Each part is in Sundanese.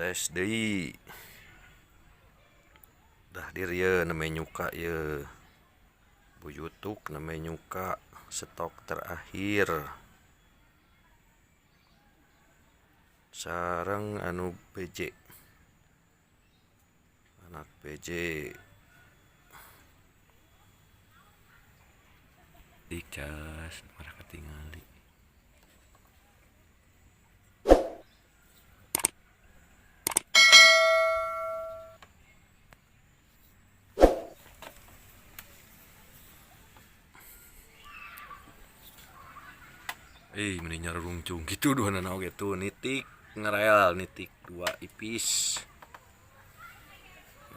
Tes deui. Dah dir ye nembe nyuka ye. Buyutuk nembe nyuka stok terakhir. Sareng anu BJ. Anak BJ. Dicas marah ketingali. Mending nyarungcung gitu dua nana oge tuh nitik ngerel nitik dua ipis.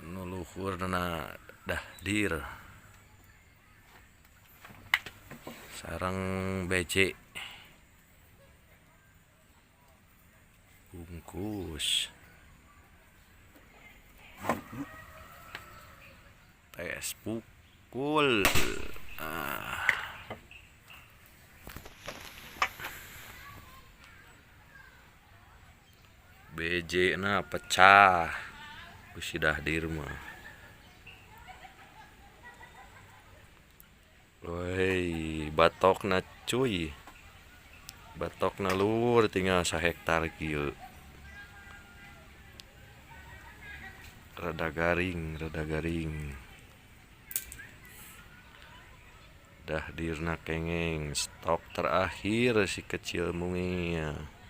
Nu luhur nana dah dir. Sarang BC. Bungkus. Tes pukul. Ah. BJ na pecah. Bisi dah di rumah. Woi, batokna cuy. Batokna lur tinggal sahektar kieu. Rada garing, rada garing. Dah dirna kengeng stok terakhir si kecil mungil.